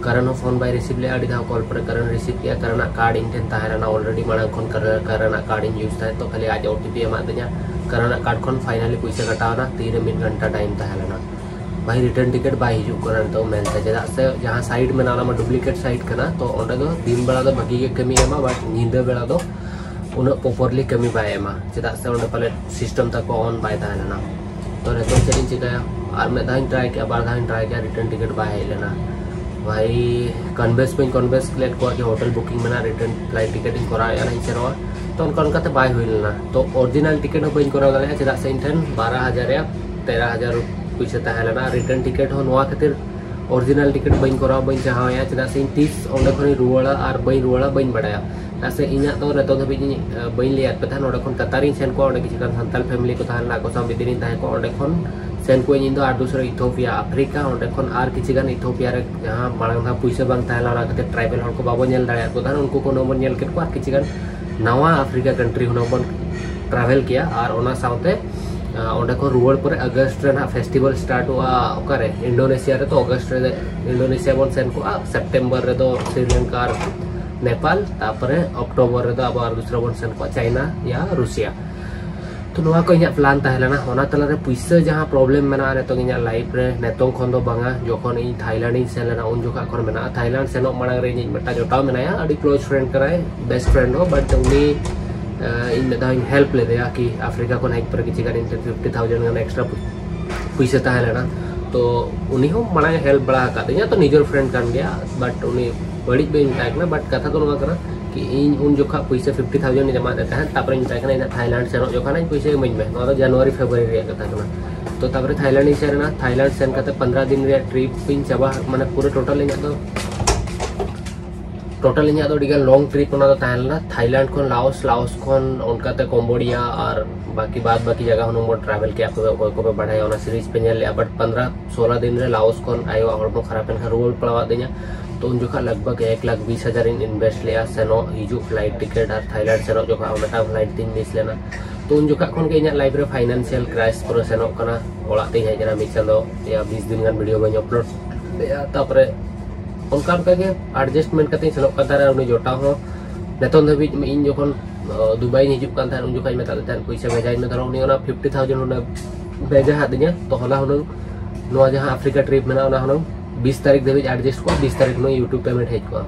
ᱠᱟᱨᱮᱱ ᱦᱚᱸ ᱯᱷᱳᱱ ᱵᱟᱭ ᱨᱤᱥᱤᱵᱷ ᱞᱮᱜᱼᱟ, ᱟᱹᱰᱤ ᱫᱷᱟᱣ ᱠᱚᱞ ᱯᱚᱨᱮ ᱠᱟᱨᱮᱱ ᱨᱤᱥᱤᱵᱷ ᱠᱮᱜᱼᱟ᱾ ᱠᱟᱨᱮᱱᱟᱜ ᱠᱟᱨᱰ ᱤᱧ ᱴᱷᱮᱱ ᱛᱟᱦᱮᱸ ᱞᱮᱱᱟ ᱚᱞᱨᱮᱰᱤ, ᱢᱟᱲᱟᱝ ᱠᱷᱚᱱ ᱠᱟᱨᱮᱱᱟᱜ ᱠᱟᱨᱰ ᱤᱧ ᱤᱭᱩᱡᱽ ᱛᱟᱦᱮᱸᱫ᱾ ᱛᱚ ᱠᱷᱟᱹᱞᱤ ᱟᱡ ᱳ ᱴᱤ ᱯᱤ ᱮᱢᱟᱫ ᱫᱤᱧᱟ, ᱠᱟᱨᱮᱱᱟᱜ ᱠᱟᱨᱰ ᱠᱷᱚᱱ ᱯᱷᱟᱭᱱᱟᱞᱤ ᱯᱩᱭᱥᱟᱹ ᱠᱟᱴᱟᱣ ᱮᱱᱟ, ᱛᱤᱨᱮ ᱢᱤᱫ ᱜᱷᱚᱱᱴᱟ ᱴᱟᱭᱤᱢ ᱛᱟᱦᱮᱸ ᱞᱮᱱᱟ᱾ ᱵᱷᱟᱭ, ᱨᱤᱴᱟᱨᱱ ᱴᱤᱠᱤᱴ ᱵᱟᱭ ᱦᱤᱡᱩᱜ ᱠᱟᱱᱟ ᱱᱤᱛᱚᱜ ᱢᱮᱱᱛᱮ, ᱪᱮᱫᱟᱜ ᱥᱮ ᱡᱟᱦᱟᱸ ᱥᱟᱭᱤᱴ ᱢᱮᱱᱟᱜᱼᱟ, ᱚᱱᱟ ᱢᱟ ᱰᱩᱯᱞᱤᱠᱮᱴ ᱥᱟᱭᱤᱴ ᱠᱟᱱᱟ᱾ ᱛᱚ ᱚᱸᱰᱮ ᱫᱚ ᱫᱤᱱ ᱵᱮᱲᱟ ᱫᱚ ᱵᱷᱟᱹᱜᱤ ᱜᱮ ᱠᱟᱹᱢᱤᱭ ᱮᱢᱟ, ᱵᱟᱴ ᱧᱤᱫᱟᱹ ᱵᱮᱲᱟ ᱫᱚ ᱩᱱᱟᱹᱜ ᱯᱨᱚᱯᱟᱨᱞᱤ ᱠᱟᱹᱢᱤ ᱵᱟᱭ ᱮᱢᱟ, ᱪᱮᱫᱟᱜ ᱥᱮ ᱚᱸᱰᱮ ᱯᱟᱞᱮ ᱥᱤᱥᱴᱮᱢ ᱛᱟᱠᱚ ᱚᱱ ᱵᱟᱭ ᱛᱟᱦᱮᱸ ᱞᱮᱱᱟ᱾ ᱛᱚ ᱱᱤᱛᱚᱜ ᱪᱮᱫ ᱤᱧ ᱪᱤᱠᱟᱹᱭᱟ? ᱟᱨ ᱢᱤᱫ ᱫᱷᱟᱣ ᱤᱧ ᱴᱨᱟᱭ ᱠᱮᱜᱼᱟ, ᱵᱟᱨ ᱫᱷᱟᱣ ᱤᱧ ᱴᱨᱟᱭ ᱠᱮᱜᱼᱟ, ᱨᱤᱴᱟᱨᱱ ᱴᱤᱠᱤᱴ ᱵᱟᱭ ᱦᱮᱡ ᱞᱮᱱᱟ᱾ ᱵᱷᱟᱭ, ᱠᱚᱱᱵᱷᱮᱱᱥ ᱵᱟᱹᱧ ᱠᱚᱱᱵᱷᱮᱱᱥ ᱞᱮᱫ ᱠᱚᱣᱟ ᱡᱮ ᱦᱳᱴᱮᱞ ᱵᱩᱠᱤᱝ ᱢᱮᱱᱟᱜᱼᱟ, ᱨᱤᱴᱟᱨᱱ ᱯᱷᱞᱟᱭᱤᱴ ᱴᱤᱠᱤᱴ ᱤᱧ ᱠᱚᱨᱟᱣᱮᱫᱼᱟ, ᱤᱧ ᱥᱮᱱᱚᱜᱼᱟ᱾ ᱛᱚ ᱚᱱᱠᱟ ᱚᱱᱠᱟᱛᱮ ᱵᱟᱭ ᱦᱩᱭ ᱞᱮᱱᱟ᱾ ᱛᱚ ᱚᱨᱤᱡᱤᱱᱟᱞ ᱴᱤᱠᱤᱴ ᱦᱚᱸ ᱵᱟᱹᱧ ᱠᱚᱨᱟᱣ ᱫᱟᱲᱮᱭᱟᱜᱼᱟ, ᱪᱮᱫᱟᱜ ᱥᱮ ᱤᱧ ᱴᱷᱮᱱ ᱵᱟᱨᱚ ᱦᱟᱡᱟᱨ ᱨᱮᱭᱟᱜ ᱛᱮᱨᱚ ᱦᱟᱡᱟᱨ ᱯᱩᱭᱥᱟᱹ ᱛᱟᱦᱮᱸ ᱞᱮᱱᱟ᱾ ᱨᱤᱴᱟᱨᱱ ᱴᱤᱠᱤᱴ ᱦᱚᱸ ᱱᱚᱣᱟ ᱠᱷᱟᱹᱛᱤᱨ ᱚᱨᱤᱡᱤᱱᱟᱞ ᱴᱤᱠᱤᱴ ᱵᱟᱹᱧ ᱠᱚᱨᱟᱣᱟ, ᱵᱟᱹᱧ ᱪᱟᱦᱟᱣᱮᱫᱼᱟ, ᱪᱮᱫᱟᱜ ᱥᱮ ᱤᱧ ᱛᱤᱥ ᱚᱸᱰᱮ ᱠᱷᱚᱱᱤᱧ ᱨᱩᱣᱟᱹᱲᱟ ᱟᱨ ᱵᱟᱹᱧ ᱨᱩᱣᱟᱹᱲᱟ ᱵᱟᱹᱧ ᱵᱟᱲᱟᱭᱟ᱾ ᱪᱮᱫᱟᱜ ᱥᱮ ᱤᱧᱟᱹᱜ ᱫᱚ ᱱᱤᱛᱚᱜ ᱫᱷᱟᱹᱵᱤᱡ ᱤᱧ, ᱟᱸ, ᱵᱟᱹᱧ ᱞᱟᱹᱭᱟᱫ ᱯᱮ ᱛᱟᱦᱮᱸᱫ, ᱱᱚᱸᱰᱮ ᱠᱷᱚᱱ ᱠᱟᱛᱟᱨ ᱤᱧ ᱥᱮᱱ ᱠᱚᱣᱟ, ᱚᱸᱰᱮ ᱠᱤᱪᱷᱩ ᱜᱟᱱ ᱥᱟᱱᱛᱟᱲ ᱯᱷᱮᱢᱤᱞᱤ ᱠᱚ ᱛᱟᱦᱮᱸ ᱞᱮᱱᱟ, ᱟᱠᱚ ᱥᱟᱶ ᱢᱤᱫ ᱫᱤᱱ ᱤᱧ ᱛᱟᱦᱮᱸ ᱠᱚᱜᱼᱟ, ᱚᱸᱰᱮ ᱠᱷᱚᱱ ᱥᱮᱱ ᱠᱚᱣᱟᱧ ᱤᱧ ᱫᱚ ᱟᱨ ᱫᱩᱥᱨᱟ ᱤᱛᱷᱳᱯᱤᱭᱟ, ᱟᱯᱷᱨᱤᱠᱟ, ᱚᱸᱰᱮ ᱠᱷᱚᱱ ᱟᱨ ᱠᱤᱪᱷᱩ ᱜᱟᱱ ᱤᱛᱷᱳᱯᱤᱭᱟ ᱨᱮ ᱡᱟᱦᱟᱸ ᱢᱟᱲᱟᱝ ᱫᱷᱟᱣ ᱯᱩᱭᱥᱟᱹ ᱵᱟᱝ ᱛᱟᱦᱮᱸ ᱞᱮᱱᱟ, ᱚᱱᱟ ᱠᱷᱟᱹᱛᱤᱨ ᱴᱨᱟᱭᱵᱮᱞ ᱦᱚᱲ ᱠᱚ ᱵᱟᱵᱚᱱ ᱧᱮᱞ ᱫᱟᱲᱮᱭᱟᱫ ᱠᱚ ᱛᱟᱦᱮᱸᱫ, ᱩᱱᱠᱩ ᱠᱚ ᱦᱩᱱᱟᱹᱝ ᱵᱚᱱ ᱧᱮᱞ ᱠᱮᱫ ᱠᱚᱣᱟ, ᱟᱨ ᱠᱤᱪᱷᱩ ᱜᱟᱱ ᱱᱟᱣᱟ ᱟᱯᱷᱨᱤᱠᱟ ᱠᱟᱱᱴᱨᱤ ᱦᱩᱱᱟᱹᱝ ᱵᱚᱱ ᱴᱨᱟᱵᱷᱮᱞ ᱠᱮᱭᱟ᱾ ᱟᱨ ᱚᱱᱟ ᱥᱟᱶᱛᱮ, ᱟᱸ, ᱚᱸᱰᱮ ᱠᱷᱚᱱ ᱨᱩᱣᱟᱹᱲ ᱯᱚᱨᱮ ᱟᱜᱚᱥᱴ ᱨᱮ ᱱᱟᱦᱟᱜ ᱯᱷᱮᱥᱴᱤᱵᱷᱟᱞ ᱥᱴᱟᱨᱴᱚᱜᱼᱟ᱾ ᱚᱠᱟᱨᱮ? ᱤᱱᱰᱳᱱᱮᱥᱤᱭᱟ ᱨᱮ᱾ ᱛᱚ ᱚᱜᱚᱥᱴ ᱨᱮ ᱤᱱᱰᱳᱱᱮᱥᱤᱭᱟ ᱵᱚᱱ ᱥᱮᱱ ᱠᱚᱜᱼᱟ, ᱥᱮᱯᱴᱮᱢᱵᱚᱨ ᱨᱮᱫᱚ ᱥᱨᱤᱞᱚᱝᱠᱟ ᱟᱨ ᱱᱮᱯᱟᱞ, ᱛᱟᱯᱚᱨᱮ ᱚᱠᱴᱳᱵᱚᱨ ᱨᱮᱫᱚ ᱟᱵᱚ ᱟᱨ ᱫᱩᱥᱨᱟ ᱵᱚᱱ ᱥᱮᱱ ᱠᱚᱜᱼᱟ, ᱪᱟᱭᱱᱟ ᱭᱟ ᱨᱩᱥᱤᱭᱟ᱾ ᱛᱚ ᱱᱚᱣᱟ ᱠᱚ ᱤᱧᱟᱹᱜ ᱯᱞᱟᱱ ᱛᱟᱦᱮᱸ ᱞᱮᱱᱟ᱾ ᱚᱱᱟ ᱛᱟᱞᱟᱨᱮ ᱯᱩᱭᱥᱟᱹ ᱡᱟᱦᱟᱸ ᱯᱨᱚᱵᱞᱮᱢ ᱢᱮᱱᱟᱜᱼᱟ ᱱᱤᱛᱚᱝ ᱤᱧᱟᱹᱜ ᱞᱟᱭᱤᱯᱷ ᱨᱮ, ᱱᱤᱛᱚᱝ ᱠᱷᱚᱱ ᱫᱚ ᱵᱟᱝᱟ, ᱡᱚᱠᱷᱚᱱ ᱤᱧ ᱛᱷᱟᱭᱞᱮᱱᱰ ᱤᱧ ᱥᱮᱱ ᱞᱮᱱᱟ ᱩᱱ ᱡᱚᱠᱷᱚᱱ ᱠᱷᱚᱱ ᱢᱮᱱᱟᱜᱼᱟ᱾ ᱛᱷᱟᱭᱞᱮᱱᱰ ᱥᱮᱱᱚᱜ ᱢᱟᱲᱟᱝ ᱨᱮ ᱤᱧᱤᱡ ᱢᱤᱫᱴᱟᱝ ᱡᱚᱴᱟᱣ ᱢᱮᱱᱟᱭᱟ, ᱟᱹᱰᱤ ᱠᱞᱳᱡᱽ ᱯᱷᱨᱮᱱᱰ ᱠᱟᱱᱟᱭ, ᱵᱮᱥᱴ ᱯᱷᱨᱮᱱᱰ ᱦᱚᱸ, ᱵᱟᱴ ᱩᱱᱤ, ᱟᱸ, ᱤᱧ ᱢᱤᱫ ᱫᱷᱟᱣ ᱤᱧ ᱦᱮᱞᱯ ᱞᱮᱫᱮᱭᱟ ᱠᱤ ᱟᱯᱷᱨᱤᱠᱟ ᱠᱷᱚᱱ ᱦᱮᱡ ᱯᱚᱨᱮ ᱠᱤᱪᱷᱩ ᱜᱟᱱ ᱤᱧ ᱴᱷᱮᱱ ᱯᱷᱤᱯᱴᱤ ᱛᱷᱟᱣᱡᱮᱱᱰ ᱜᱟᱱ ᱮᱠᱥᱴᱨᱟ ᱯᱩᱭᱥᱟᱹ ᱛᱟᱦᱮᱸ ᱞᱮᱱᱟ᱾ ᱛᱚ ᱩᱱᱤ ᱦᱚᱸ ᱢᱟᱲᱟᱝ ᱮ ᱦᱮᱞᱯ ᱵᱟᱲᱟ ᱟᱠᱟᱫᱤᱧᱟ, ᱛᱚ ᱱᱤᱡᱮᱨ ᱯᱷᱨᱮᱱᱰ ᱠᱟᱱ ᱜᱮᱭᱟ, ᱵᱟᱴ ᱩᱱᱤ ᱵᱟᱹᱲᱤᱡ ᱵᱟᱹᱧ ᱢᱮᱛᱟᱭ ᱠᱟᱱᱟ᱾ ᱵᱟᱴ ᱠᱟᱛᱷᱟ ᱫᱚ ᱱᱚᱣᱟ ᱠᱟᱱᱟ, ᱤᱧ ᱩᱱ ᱡᱚᱠᱷᱟ ᱯᱩᱭᱥᱟᱹ ᱯᱷᱤᱯᱴᱤ ᱛᱷᱟᱣᱡᱮᱱᱰ ᱤᱧ ᱮᱢᱟᱫ ᱫᱮ ᱛᱟᱦᱮᱸᱫ᱾ ᱛᱟᱨᱯᱚᱨᱮ ᱢᱮᱛᱟᱭ ᱠᱟᱱᱟ, ᱤᱧᱟᱹᱜ ᱛᱷᱟᱭᱞᱮᱱᱰ ᱥᱮᱱᱚᱜ ᱡᱚᱠᱷᱚᱱ ᱤᱧ ᱯᱩᱭᱥᱟᱹ ᱤᱢᱟᱹᱧ ᱢᱮ᱾ ᱱᱚᱣᱟ ᱫᱚ ᱡᱟᱱᱩᱣᱟᱨᱤ ᱯᱷᱮᱵᱽᱨᱩᱣᱟᱨᱤ ᱨᱮᱭᱟᱜ ᱠᱟᱛᱷᱟ ᱠᱟᱱᱟ᱾ ᱛᱚ ᱛᱟᱨᱯᱚᱨᱮ ᱛᱷᱟᱭᱞᱮᱱᱰ ᱤᱧ ᱥᱮᱱ ᱮᱱᱟ᱾ ᱛᱷᱟᱭᱞᱮᱱᱰ ᱥᱮᱱ ᱠᱟᱛᱮ ᱯᱚᱱᱫᱽᱨᱚ ᱫᱤᱱ ᱨᱮᱭᱟᱜ ᱴᱨᱤᱯ ᱤᱧ ᱪᱟᱵᱟ, ᱢᱟᱱᱮ ᱯᱩᱨᱟᱹ ᱴᱳᱴᱟᱞ ᱤᱧᱟᱹᱜ ᱫᱚ ᱴᱳᱴᱟᱞ ᱤᱧᱟᱹᱜ ᱫᱚ ᱟᱹᱰᱤ ᱜᱟᱱ ᱞᱚᱝ ᱴᱨᱤᱯ ᱚᱱᱟ ᱫᱚ ᱛᱟᱦᱮᱸ ᱞᱮᱱᱟ᱾ ᱛᱷᱟᱭᱞᱮᱱᱰ ᱠᱷᱚᱱ ᱞᱟᱣᱳᱥ, ᱞᱟᱣᱳᱥ ᱠᱷᱚᱱ ᱚᱱᱠᱟᱛᱮ ᱠᱚᱢᱵᱳᱰᱤᱭᱟ ᱟᱨ ᱵᱟᱠᱤ ᱵᱟᱫ ᱵᱟᱠᱤ ᱡᱟᱭᱜᱟ ᱦᱚᱸ ᱵᱚᱱ ᱴᱨᱟᱵᱷᱮᱞ ᱠᱮᱜᱼᱟ᱾ ᱚᱠᱚᱭ ᱚᱠᱚᱭ ᱠᱚᱯᱮ ᱵᱟᱲᱟᱭᱟ, ᱚᱱᱟ ᱥᱤᱨᱤᱡᱽ ᱯᱮ ᱧᱮᱞ ᱞᱮᱜᱼᱟ᱾ ᱵᱟᱴ ᱯᱚᱱᱫᱽᱨᱚ ᱥᱳᱞᱟ ᱫᱤᱱ ᱨᱮ ᱞᱟᱣᱳᱥ ᱠᱷᱚᱱ ᱟᱭᱳᱣᱟᱜ ᱦᱚᱲᱢᱚ ᱠᱷᱟᱨᱟᱯ ᱮᱱ ᱠᱷᱟᱱ ᱨᱩᱣᱟᱹᱲ ᱯᱟᱲᱟᱣᱟᱫ ᱫᱤᱧᱟ᱾ ᱛᱚ ᱩᱱ ᱡᱚᱠᱷᱟᱜ ᱞᱟᱜᱽ ᱵᱷᱟᱜᱽ ᱮᱠ ᱞᱟᱠᱷ ᱵᱤᱥ ᱦᱟᱡᱟᱨ ᱤᱧ ᱤᱱᱵᱷᱮᱥᱴ ᱞᱮᱜᱼᱟ, ᱥᱮᱱᱚᱜ ᱦᱤᱡᱩᱜ ᱯᱷᱞᱟᱭᱤᱴ ᱴᱤᱠᱤᱴ ᱟᱨ ᱛᱷᱟᱭᱞᱮᱱᱰ ᱥᱮᱱᱚᱜ ᱡᱚᱠᱷᱟᱜ ᱦᱚᱸ ᱢᱤᱫᱴᱟᱝ ᱯᱷᱞᱟᱭᱤᱴ ᱛᱤᱧ ᱢᱤᱥ ᱞᱮᱱᱟ᱾ ᱛᱚ ᱩᱱ ᱡᱚᱠᱷᱟᱜ ᱠᱷᱚᱱ ᱜᱮ ᱤᱧᱟᱹᱜ ᱞᱟᱭᱤᱯᱷ ᱨᱮ ᱯᱷᱟᱭᱱᱟᱱᱥᱤᱭᱟᱞ ᱠᱨᱟᱭᱤᱥ ᱯᱩᱨᱟᱹ ᱥᱮᱱᱚᱜ ᱠᱟᱱᱟ᱾ ᱚᱲᱟᱜ ᱛᱤᱧ ᱦᱮᱡ ᱮᱱᱟ ᱢᱤᱫ ᱪᱟᱸᱫᱚ ᱭᱟ ᱵᱤᱥ ᱫᱤᱱ ᱜᱟᱱ ᱵᱷᱤᱰᱤᱭᱳ ᱵᱟᱹᱧ ᱟᱯᱞᱳᱰ ᱞᱮᱜᱼᱟ᱾ ᱛᱟᱨᱯᱚᱨᱮ ᱚᱱᱠᱟ ᱚᱱᱠᱟ ᱜᱮ ᱮᱰᱡᱟᱥᱴᱢᱮᱱᱴ ᱠᱟᱛᱮᱧ ᱥᱮᱱᱚᱜ ᱠᱟᱱ ᱛᱟᱦᱮᱱᱟ᱾ ᱩᱱᱤ ᱡᱚᱴᱟᱣ ᱦᱚᱸ ᱱᱤᱛᱚᱝ ᱫᱷᱟᱹᱵᱤᱡ ᱤᱧ ᱡᱚᱠᱷᱚᱱ ᱫᱩᱵᱟᱭᱤᱧ ᱦᱤᱡᱩᱜ ᱠᱟᱱ ᱛᱟᱦᱮᱸᱫ, ᱩᱱ ᱡᱚᱠᱷᱚᱱ ᱤᱧ ᱢᱮᱛᱟᱫ ᱫᱮ ᱛᱟᱦᱮᱸᱫ ᱯᱩᱭᱥᱟᱹ ᱵᱷᱮᱡᱟᱧ ᱢᱮ, ᱫᱷᱚᱨᱚ ᱩᱱᱤ ᱚᱱᱟ ᱯᱷᱤᱯᱴᱤ ᱛᱷᱟᱣᱡᱮᱱᱰ ᱦᱩᱱᱟᱹᱝ ᱵᱷᱮᱡᱟ ᱟᱫᱤᱧᱟ᱾ ᱛᱚ ᱦᱚᱞᱟ ᱦᱩᱱᱟᱹᱝ ᱱᱚᱣᱟ ᱡᱟᱦᱟᱸ ᱟᱯᱷᱨᱤᱠᱟ ᱴᱨᱤᱯ ᱢᱮᱱᱟᱜᱼᱟ, ᱚᱱᱟ ᱦᱩᱱᱟᱹᱝ ᱵᱤᱥ ᱛᱟᱹᱨᱤᱠᱷ ᱫᱷᱟᱹᱵᱤᱡ ᱮᱰᱡᱟᱥᱴ ᱠᱚᱜᱼᱟ, ᱵᱤᱥ ᱛᱟᱹᱨᱤᱠᱷ ᱦᱩᱱᱟᱹᱝ ᱤᱭᱩᱴᱩᱵᱽ ᱯᱮᱢᱮᱱᱴ ᱦᱮᱡ ᱠᱚᱜᱼᱟ᱾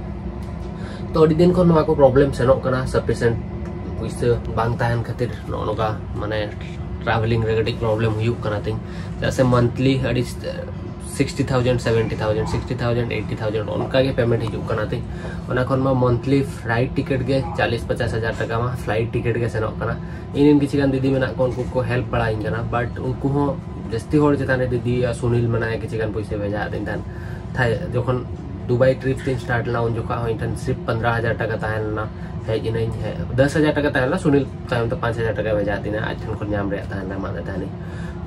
ᱛᱚ ᱟᱹᱰᱤ ᱫᱤᱱ ᱠᱷᱚᱱ ᱱᱚᱣᱟ ᱠᱚ ᱯᱨᱚᱵᱞᱮᱢ ᱥᱮᱱᱚᱜ ᱠᱟᱱᱟ, ᱥᱟᱯᱷᱤᱥᱤᱭᱮᱱᱴ ᱯᱩᱭᱥᱟᱹ ᱵᱟᱝ ᱛᱟᱦᱮᱱ ᱠᱷᱟᱹᱛᱤᱨ ᱱᱚᱜᱼᱚ ᱱᱚᱝᱠᱟ ᱢᱟᱱᱮ ᱴᱨᱟᱵᱷᱮᱞᱤᱝ ᱨᱮ ᱠᱟᱹᱴᱤᱡ ᱯᱨᱚᱵᱞᱮᱢ ᱦᱩᱭᱩᱜ ᱠᱟᱱᱟ ᱛᱤᱧ᱾ ᱪᱮᱫᱟᱜ ᱥᱮ ᱢᱟᱱᱛᱷᱞᱤ ᱟᱹᱰᱤ sixty thousand, seventy thousand, sixty thousand, eighty thousand ᱚᱱᱠᱟ ᱜᱮ ᱯᱮᱢᱮᱱᱴ ᱦᱤᱡᱩᱜ ᱠᱟᱱᱟ ᱛᱤᱧ᱾ ᱚᱱᱟ ᱠᱷᱚᱱ ᱢᱟ ᱢᱟᱱᱛᱷᱞᱤ ᱯᱷᱞᱟᱭᱤᱴ ᱴᱤᱠᱤᱴ ᱜᱮ ᱪᱟᱞᱤᱥ ᱯᱚᱪᱟᱥ ᱦᱟᱡᱟᱨ ᱴᱟᱠᱟ ᱢᱟ ᱯᱷᱞᱟᱭᱤᱴ ᱴᱤᱠᱤᱴ ᱜᱮ ᱥᱮᱱᱚᱜ ᱠᱟᱱᱟ᱾ ᱤᱧ ᱨᱮᱱ ᱠᱤᱪᱷᱩ ᱜᱟᱱ ᱫᱤᱫᱤ ᱢᱮᱱᱟᱜ ᱠᱚᱣᱟ, ᱩᱱᱠᱩ ᱠᱚ ᱦᱮᱞᱯ ᱵᱟᱲᱟᱧ ᱠᱟᱱᱟ, ᱵᱟᱴ ᱩᱱᱠᱩ ᱦᱚᱸ ᱡᱟᱹᱥᱛᱤ ᱦᱚᱲ ᱪᱮᱛᱟᱱ ᱨᱮ ᱫᱤᱫᱤ ᱟᱨ ᱥᱩᱱᱤᱞ ᱢᱮᱱᱟᱭᱟ, ᱠᱤᱪᱷᱩ ᱜᱟᱱ ᱯᱩᱭᱥᱟᱹ ᱵᱷᱮᱡᱟ ᱟᱹᱫᱤᱧ ᱛᱟᱦᱮᱸᱫ᱾ ᱛᱷᱟᱭ-, ᱡᱚᱠᱷᱚᱱ ᱫᱩᱵᱟᱭ ᱴᱨᱤᱯ ᱛᱤᱧ ᱥᱴᱟᱨᱴ ᱞᱮᱱᱟ, ᱩᱱ ᱡᱚᱠᱷᱚᱱ ᱦᱚᱸ ᱤᱧ ᱴᱷᱮᱱ ᱥᱤᱨᱯ ᱯᱚᱱᱫᱽᱨᱚ ᱦᱟᱡᱟᱨ ᱴᱟᱠᱟ ᱛᱟᱦᱮᱸ ᱞᱮᱱᱟ᱾ ᱦᱮᱡ ᱮᱱᱟᱹᱧ, ᱦᱮ-, ᱫᱚᱥ ᱦᱟᱡᱟᱨ ᱴᱟᱠᱟ ᱛᱟᱦᱮᱸ ᱞᱮᱱᱟ, ᱥᱩᱱᱤᱞ ᱛᱟᱭᱚᱢ ᱛᱮ ᱯᱟᱸᱪ ᱦᱟᱡᱟᱨ ᱴᱟᱠᱟᱭ ᱵᱷᱮᱡᱟ ᱟᱹᱫᱤᱧᱟ, ᱟᱡ ᱴᱷᱮᱱ ᱠᱷᱚᱱ ᱧᱟᱢ ᱨᱮᱭᱟᱜ ᱛᱟᱦᱮᱸ ᱞᱮᱱᱟ, ᱮᱢᱟᱫᱮ ᱛᱟᱦᱮᱱᱤᱧ᱾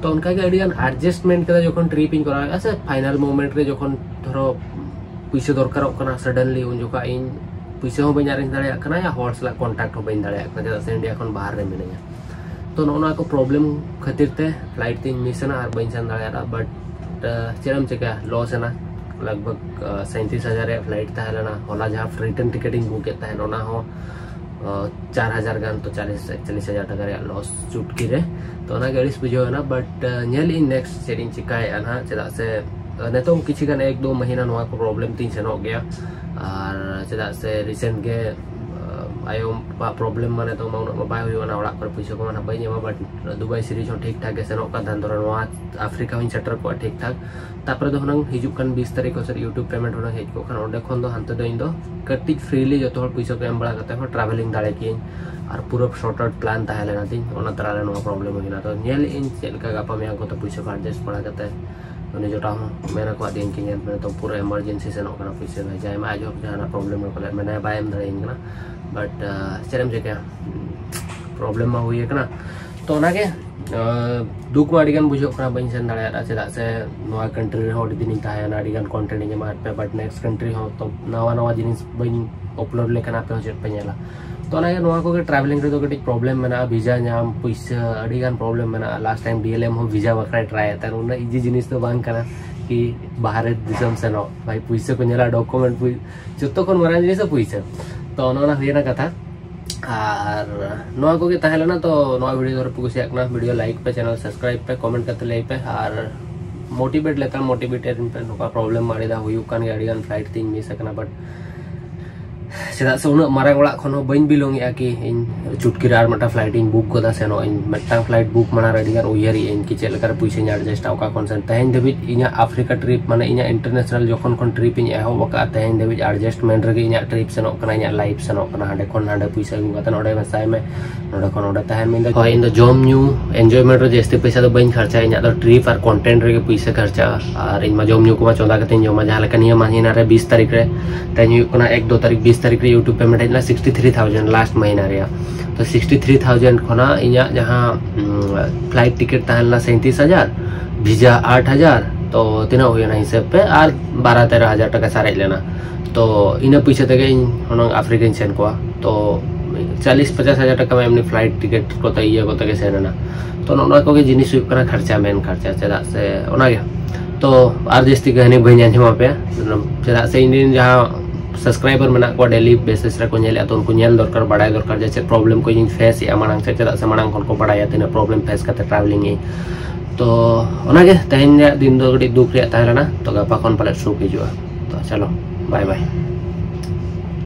ᱛᱚ ᱚᱱᱠᱟ ᱜᱮ ᱟᱹᱰᱤ ᱜᱟᱱ ᱮᱰᱡᱟᱥᱴᱢᱮᱱᱴ ᱠᱟᱛᱮ ᱡᱚᱠᱷᱚᱱ ᱴᱨᱤᱯ ᱤᱧ ᱠᱚᱨᱟᱣᱮᱫᱼᱟ ᱥᱮ, ᱯᱷᱟᱭᱱᱟᱞ ᱢᱳᱢᱮᱱᱴ ᱨᱮ ᱡᱚᱠᱷᱚᱱ ᱫᱷᱚᱨᱚ ᱯᱩᱭᱥᱟᱹ ᱫᱚᱨᱠᱟᱨᱚᱜ ᱠᱟᱱᱟ ᱥᱟᱰᱮᱱᱞᱤ, ᱩᱱ ᱡᱚᱠᱷᱚᱱ ᱤᱧ ᱯᱩᱭᱥᱟᱹ ᱦᱚᱸ ᱵᱟᱹᱧ ᱟᱨᱮᱧᱡᱽ ᱫᱟᱲᱮᱭᱟᱜ ᱠᱟᱱᱟ, ᱭᱟ ᱦᱚᱲ ᱥᱟᱞᱟᱜ ᱠᱚᱱᱴᱟᱠᱴ ᱦᱚᱸ ᱵᱟᱹᱧ ᱫᱟᱲᱮᱭᱟᱜ ᱠᱟᱱᱟ, ᱪᱮᱫᱟᱜ ᱥᱮ ᱤᱱᱰᱤᱭᱟ ᱠᱷᱚᱱ ᱵᱟᱦᱨᱮ ᱨᱮ ᱢᱤᱱᱟᱹᱧᱟ᱾ ᱛᱚ ᱱᱚᱜᱼᱚ ᱱᱚᱣᱟ ᱠᱚ ᱯᱨᱚᱵᱞᱮᱢ ᱠᱷᱟᱹᱛᱤᱨ ᱛᱮ ᱯᱷᱞᱟᱭᱤᱴ ᱛᱤᱧ ᱢᱤᱥ ᱮᱱᱟ ᱟᱨ ᱵᱟᱹᱧ ᱥᱮᱱ ᱫᱟᱲᱮᱭᱟᱫᱟ᱾ ᱵᱟᱴ ᱪᱮᱫ ᱮᱢ ᱪᱤᱠᱟᱹᱭᱟ, ᱞᱚᱥ ᱮᱱᱟ᱾ ᱞᱟᱜᱽ ᱵᱷᱟᱜᱽ ᱥᱟᱸᱭᱛᱨᱤᱥ ᱦᱟᱡᱟᱨ ᱨᱮᱭᱟᱜ ᱯᱷᱞᱟᱭᱤᱴ ᱛᱟᱦᱮᱸ ᱞᱮᱱᱟ᱾ ᱦᱚᱞᱟ ᱡᱟᱦᱟᱸ ᱨᱤᱴᱟᱨᱱ ᱴᱤᱠᱤᱴ ᱤᱧ ᱵᱩᱠ ᱮᱫ ᱛᱟᱦᱮᱸᱫ, ᱚᱱᱟ ᱦᱚᱸ ᱪᱟᱨ ᱦᱟᱡᱟᱨ ᱜᱟᱱ, ᱛᱚ ᱪᱟᱞᱤᱥ ᱮᱠᱪᱟᱞᱤᱥ ᱦᱟᱡᱟᱨ ᱴᱟᱠᱟ ᱨᱮᱭᱟᱜ ᱞᱚᱥ ᱪᱩᱴᱠᱤ ᱨᱮ᱾ ᱛᱚ ᱚᱱᱟᱜᱮ ᱟᱹᱲᱤᱥ ᱵᱩᱡᱷᱟᱹᱣ ᱮᱱᱟ᱾ ᱵᱟᱴ ᱧᱮᱞ ᱤᱧ ᱱᱮᱠᱥᱴ ᱪᱮᱫ ᱤᱧ ᱪᱤᱠᱟᱹᱭᱮᱫᱼᱟ ᱱᱟᱦᱟᱜ, ᱪᱮᱫᱟᱜ ᱥᱮ ᱱᱤᱛᱚᱝ ᱠᱤᱪᱷᱩ ᱜᱟᱱ ᱮᱠ ᱫᱩ ᱢᱟᱹᱦᱤᱱᱟ ᱱᱚᱣᱟ ᱠᱚ ᱯᱨᱚᱵᱞᱮᱢ ᱛᱤᱧ ᱥᱮᱱᱚᱜ ᱜᱮᱭᱟ᱾ ᱟᱨ ᱪᱮᱫᱟᱜ ᱥᱮ ᱨᱤᱥᱮᱱᱴ ᱜᱮ ᱟᱭᱳ ᱵᱟᱵᱟ ᱯᱨᱚᱵᱞᱮᱢ ᱢᱟᱱᱮ ᱫᱚ ᱢᱟ ᱩᱱᱟᱹᱜ ᱢᱟ ᱵᱟᱭ ᱦᱩᱭᱩᱜᱼᱟ, ᱚᱲᱟᱜ ᱠᱚᱨᱮ ᱯᱩᱭᱥᱟᱹ ᱠᱚᱢᱟ ᱱᱟᱦᱟᱜ ᱵᱟᱹᱧ ᱮᱢᱟ, but ᱫᱩᱵᱟᱭ ᱥᱤᱨᱤᱡᱽ ᱦᱚᱸ ᱴᱷᱤᱠ ᱴᱷᱟᱠ ᱜᱮ ᱥᱮᱱᱚᱜ ᱠᱟᱱ ᱛᱟᱦᱮᱸ, ᱫᱷᱚᱨᱚ ᱱᱚᱣᱟ ᱟᱯᱷᱨᱤᱠᱟ ᱦᱚᱸᱧ ᱥᱮᱴᱮᱨ ᱠᱚᱜᱼᱟ ᱴᱷᱤᱠ ᱴᱷᱟᱠ᱾ ᱛᱟᱯᱚᱨᱮ ᱫᱚ ᱦᱩᱱᱟᱹᱝ ᱦᱤᱡᱩᱜ ᱠᱟᱱ ᱵᱤᱥ ᱛᱟᱹᱨᱤᱠᱷ ᱠᱚ ᱥᱮᱫ YouTube payment ᱦᱩᱱᱟᱹᱝ ᱦᱮᱡ ᱠᱚᱜ ᱠᱷᱟᱱ, ᱚᱸᱰᱮ ᱠᱷᱚᱱ ᱫᱚ ᱦᱟᱱᱛᱮ ᱫᱚ ᱤᱧ ᱫᱚ ᱠᱟᱹᱴᱤᱡ freely ᱡᱚᱛᱚ ᱦᱚᱲ ᱯᱩᱭᱥᱟᱹ ᱠᱚ ᱮᱢ ᱵᱟᱲᱟ ᱠᱟᱛᱮ ᱦᱚᱸ travelling ᱫᱟᱲᱮ ᱠᱤᱭᱟᱹᱧ᱾ ᱟᱨ ᱯᱩᱨᱟᱹ sorted plan ᱛᱟᱦᱮᱸ ᱞᱮᱱᱟ ᱛᱤᱧ, ᱚᱱᱟ ᱛᱟᱞᱟᱨᱮ ᱱᱚᱣᱟ problem ᱦᱩᱭᱱᱟ᱾ ᱛᱚ ᱧᱮᱞ ᱤᱧ ᱪᱮᱫ ᱞᱮᱠᱟ ᱜᱟᱯᱟ ᱢᱮᱭᱟᱝ ᱠᱚᱛᱮ ᱯᱩᱭᱥᱟᱹ ᱠᱚ adjust ᱵᱟᱲᱟ ᱠᱟᱛᱮ᱾ ᱩᱱᱤ ᱡᱚᱴᱟᱣ ᱦᱚᱸ ᱢᱮᱱ ᱟᱠᱟᱫ ᱫᱤᱧ ᱠᱤ ᱧᱮᱞ ᱢᱮ, ᱛᱚ ᱯᱩᱨᱟᱹ emergency ᱥᱮᱱᱚᱜ ᱠᱟᱱᱟ ᱯᱩᱭᱥᱟᱹ ᱫᱚ, ᱡᱟᱭ ᱢᱟ ᱟᱡ ᱦᱚᱸ ᱡᱟᱦᱟᱱᱟᱜ problem ᱨᱮ ᱯᱟᱞᱮ ᱢᱮᱱᱟᱭᱟ, ᱵᱟᱭ ᱮᱢ ᱫᱟᱲᱮᱭᱟᱹᱧ ᱠᱟᱱᱟ᱾ But ᱪᱮᱫ ᱮᱢ ᱪᱤᱠᱟᱹᱭᱟ, problem ᱢᱟ ᱦᱩᱭ ᱟᱠᱟᱱᱟ᱾ ᱛᱚ ᱚᱱᱟᱜᱮ ᱫᱩᱠ ᱢᱟ ᱟᱹᱰᱤᱜᱟᱱ ᱵᱩᱡᱷᱟᱹᱜ ᱠᱟᱱᱟ, ᱵᱟᱹᱧ ᱥᱮᱱ ᱫᱟᱲᱮᱭᱟᱫᱟ, ᱪᱮᱫᱟᱜ ᱥᱮ ᱱᱚᱣᱟ country ᱨᱮᱦᱚᱸ ᱟᱹᱰᱤ ᱫᱤᱱᱤᱧ ᱛᱟᱦᱮᱸᱭᱮᱱᱟ, ᱟᱹᱰᱤᱜᱟᱱ content ᱤᱧ ᱮᱢᱟᱫ ᱯᱮᱭᱟ, but next country ᱦᱚᱸ ᱛᱚ ᱱᱟᱣᱟ ᱱᱟᱣᱟ ᱡᱤᱱᱤᱥ ᱵᱟᱹᱧ upload ᱞᱮᱠᱷᱟᱱ ᱟᱯᱮ ᱦᱚᱸ ᱪᱮᱫ ᱯᱮ ᱧᱮᱞᱟ? ᱛᱚ ᱚᱱᱟᱜᱮ ᱱᱚᱣᱟ ᱠᱚᱜᱮ travelling ᱨᱮᱫᱚ ᱠᱟᱹᱴᱤᱡ problem ᱢᱮᱱᱟᱜᱼᱟ, visa ᱧᱟᱢ, ᱯᱩᱭᱥᱟᱹ, ᱟᱹᱰᱤᱜᱟᱱ problem ᱢᱮᱱᱟᱜᱼᱟ᱾ Last time D L M ᱦᱚᱸ visa ᱵᱟᱠᱷᱨᱟᱭ try ᱮᱫ ᱛᱟᱦᱮᱸᱫ, ᱩᱱᱟᱹᱜ easy ᱡᱤᱱᱤᱥ ᱫᱚ ᱵᱟᱝ ᱠᱟᱱᱟ ᱠᱤ ᱵᱟᱦᱨᱮ ᱫᱤᱥᱚᱢ ᱥᱮᱱᱚᱜ, ᱵᱷᱟᱭ ᱯᱩᱭᱥᱟᱹ ᱠᱚ ᱧᱮᱞᱟ, document, ᱡᱚᱛᱚ ᱠᱷᱚᱱ ᱢᱟᱨᱟᱝ ᱡᱤᱱᱤᱥ ᱫᱚ ᱯᱩᱭᱥᱟᱹ᱾ ᱛᱚ ᱚᱱᱮ ᱚᱱᱟ ᱦᱩᱭᱮᱱᱟ ᱠᱟᱛᱷᱟ᱾ ᱟᱨ ᱱᱚᱣᱟ ᱠᱚᱜᱮ ᱛᱟᱦᱮᱸ ᱞᱮᱱᱟ᱾ ᱛᱚ ᱱᱚᱣᱟ video ᱫᱷᱚᱨᱮ ᱯᱮ ᱠᱩᱥᱤᱭᱟᱜ ᱠᱟᱱᱟ, video like ᱯᱮ, channel subscribe ᱯᱮ, comment ᱠᱟᱛᱮ ᱞᱟᱹᱭ ᱯᱮ ᱟᱨ motivate ᱞᱮᱠᱷᱟᱱ motivate ᱯᱮ᱾ ᱱᱚᱝᱠᱟ problem ᱢᱟ ᱟᱹᱰᱤ ᱫᱷᱟᱣ ᱦᱩᱭᱩᱜ ᱠᱟᱱ ᱜᱮᱭᱟ, ᱟᱹᱰᱤᱜᱟᱱ flight ᱛᱤᱧ miss ᱟᱠᱟᱱᱟ, but ᱪᱮᱫᱟᱜ ᱥᱮ ᱩᱱᱟᱹᱜ ᱢᱟᱨᱟᱝ ᱚᱲᱟᱜ ᱠᱷᱚᱱ ᱦᱚᱸ ᱵᱟᱹᱧ belong ᱮᱫᱼᱟ ᱠᱤ ᱤᱧ ᱪᱩᱴᱠᱤ ᱨᱮ ᱟᱨ ᱢᱤᱫᱴᱟᱝ flight ᱤᱧ book ᱜᱚᱫᱟ, ᱥᱮᱱᱚᱜ ᱤᱧ᱾ ᱢᱤᱫᱴᱟᱝ flight book ᱢᱟᱲᱟᱝ ᱨᱮ ᱟᱹᱰᱤᱜᱟᱱ ᱩᱭᱦᱟᱹᱨ ᱮᱫ ᱟᱹᱧ ᱠᱤ ᱪᱮᱫ ᱞᱮᱠᱟᱨᱮ ᱯᱩᱭᱥᱟᱹᱧ adjustᱟ, ᱚᱠᱟ ᱠᱷᱚᱱ ᱥᱮᱱ᱾ ᱛᱮᱦᱮᱧ ᱫᱷᱟᱹᱵᱤᱡ ᱤᱧᱟᱹᱜ ᱟᱯᱷᱨᱤᱠᱟ trip, ᱢᱟᱱᱮ ᱤᱧᱟᱹᱜ international ᱡᱚᱠᱷᱚᱱ ᱠᱷᱚᱱ trip ᱤᱧ ᱮᱦᱚᱵ ᱟᱠᱟᱫᱼᱟ, ᱛᱮᱦᱮᱧ ᱫᱷᱟᱹᱵᱤᱡ adjustment ᱨᱮᱜᱮ ᱤᱧᱟᱹᱜ trip ᱥᱮᱱᱚᱜ ᱠᱟᱱᱟ, ᱤᱧᱟᱹᱜ life ᱥᱮᱱᱚᱜ ᱠᱟᱱᱟ᱾ ᱦᱟᱸᱰᱮ ᱠᱷᱚᱱ ᱱᱟᱸᱰᱮ ᱯᱩᱭᱥᱟᱹ ᱟᱹᱜᱩ ᱠᱟᱛᱮ ᱱᱚᱸᱰᱮ ᱢᱮᱥᱟᱭ ᱢᱮ, ᱱᱚᱸᱰᱮ ᱠᱷᱚᱱ ᱱᱚᱸᱰᱮ ᱛᱟᱦᱮᱱ ᱢᱮ᱾ ᱤᱧ ᱫᱚ, ᱦᱳᱭ, ᱤᱧ ᱫᱚ ᱡᱚᱢ ᱧᱩ, enjoyment ᱨᱮ ᱡᱟᱹᱥᱛᱤ ᱯᱚᱭᱥᱟ ᱫᱚ ᱵᱟᱹᱧ ᱠᱷᱚᱨᱪᱟᱭᱟ, ᱤᱧᱟᱹᱜ ᱫᱚ trip ᱟᱨ content ᱨᱮᱜᱮ ᱯᱩᱭᱥᱟᱹ ᱠᱷᱚᱨᱪᱟᱜᱼᱟ᱾ ᱟᱨ ᱤᱧ ᱢᱟ ᱡᱚᱢ ᱧᱩ ᱠᱚᱢᱟ ᱪᱚᱸᱫᱟ ᱠᱟᱛᱮᱧ ᱡᱚᱢᱟ, ᱡᱟᱦᱟᱸ ᱞᱮᱠᱟ ᱱᱤᱭᱟᱹ ᱢᱟᱹᱦᱤᱱᱟ ᱨᱮ ᱵᱤᱥ ᱛᱟᱹᱨᱤᱠᱷ ᱨᱮ, ᱛᱮᱦᱮᱧ ᱦᱩᱭᱩᱜ ᱠᱟᱱᱟ ᱮᱠ ᱫᱩ ᱛᱟᱹᱨᱤᱠᱷ, ᱵᱤᱥ ᱛᱟᱹᱨᱤᱠᱷ ᱨᱮ YouTube payment ᱦᱮᱡ ᱞᱮᱱᱟ sixty three thousand last ᱢᱟᱹᱦᱤᱱᱟ ᱨᱮᱭᱟᱜ᱾ ᱛᱚ sixty three thousand ᱠᱷᱚᱱᱟᱜ ᱤᱧᱟᱹᱜ ᱡᱟᱦᱟᱸ, ᱩᱢ, flight ticket ᱛᱟᱦᱮᱸ ᱞᱮᱱᱟ ᱥᱟᱸᱭᱛᱨᱤᱥ ᱦᱟᱡᱟᱨ, visa ᱟᱴ ᱦᱟᱡᱟᱨ, ᱛᱚ ᱛᱤᱱᱟᱹᱜ ᱦᱩᱭᱮᱱᱟ ᱦᱤᱥᱟᱹᱵ ᱯᱮ, ᱟᱨ ᱵᱟᱨᱚ ᱛᱮᱨᱚ ᱦᱟᱡᱟᱨ ᱴᱟᱠᱟ ᱥᱟᱨᱮᱡ ᱞᱮᱱᱟ᱾ ᱛᱚ ᱤᱱᱟᱹ ᱯᱩᱭᱥᱟᱹ ᱛᱮᱜᱮ ᱤᱧ ᱦᱩᱱᱟᱹᱝ ᱟᱯᱷᱨᱤᱠᱟᱧ ᱥᱮᱱ ᱠᱚᱜᱼᱟ᱾ ᱛᱚ ᱪᱟᱞᱤᱥ ᱯᱚᱪᱟᱥ ᱦᱟᱡᱟᱨ ᱴᱟᱠᱟ ᱢᱟ ᱮᱢᱱᱤ flight ticket ᱠᱚᱛᱮ, ᱤᱭᱟᱹ ᱠᱚᱛᱮ ᱜᱮ ᱥᱮᱱ ᱮᱱᱟ᱾ ᱛᱚ ᱱᱚᱜᱼᱚ ᱱᱚᱣᱟ ᱠᱚᱜᱮ ᱡᱤᱱᱤᱥ ᱦᱩᱭᱩᱜ ᱠᱟᱱᱟ ᱠᱷᱚᱨᱪᱟ, ᱢᱮᱱ ᱠᱷᱚᱨᱪᱟ, ᱪᱮᱫᱟᱜ ᱥᱮ ᱚᱱᱟᱜᱮ᱾ ᱛᱚ ᱟᱨ ᱡᱟᱹᱥᱛᱤ ᱠᱟᱹᱦᱱᱤ ᱵᱟᱹᱧ ᱟᱸᱡᱚᱢ ᱟᱯᱮᱭᱟ, ᱪᱮᱫᱟᱜ ᱥᱮ ᱤᱧ ᱨᱮᱱ ᱡᱟᱦᱟᱸ subscriber ᱢᱮᱱᱟᱜ ᱠᱚᱣᱟ, daily basis ᱨᱮᱠᱚ ᱧᱮᱞᱮᱫᱼᱟ, ᱛᱚ ᱩᱱᱠᱩ ᱧᱮᱞ ᱫᱚᱨᱠᱟᱨ, ᱵᱟᱲᱟᱭ ᱫᱚᱨᱠᱟᱨ ᱡᱮ ᱪᱮᱫ problem ᱠᱚ ᱤᱧ face ᱮᱫᱼᱟ ᱢᱟᱲᱟᱝ ᱥᱮᱫ, ᱪᱮᱫᱟᱜ ᱥᱮ ᱢᱟᱲᱟᱝ ᱠᱷᱚᱱ ᱠᱚ ᱵᱟᱲᱟᱭᱟ ᱛᱤᱱᱟᱹᱜ problem face ᱠᱟᱛᱮ travelling ᱤᱧ᱾ ᱛᱚ ᱚᱱᱟᱜᱮ, ᱛᱮᱦᱮᱧ ᱨᱮᱭᱟᱜ ᱫᱤᱱ ᱫᱚ ᱠᱟᱹᱴᱤᱡ ᱫᱩᱠ ᱨᱮᱭᱟᱜ ᱛᱟᱦᱮᱸ ᱞᱮᱱᱟ, ᱛᱚ ᱜᱟᱯᱟ ᱠᱷᱚᱱ ᱯᱟᱞᱮᱫ ᱥᱩᱠ ᱦᱤᱡᱩᱜᱼᱟ᱾ ᱛᱚ ᱪᱚᱞᱚ, bye bye᱾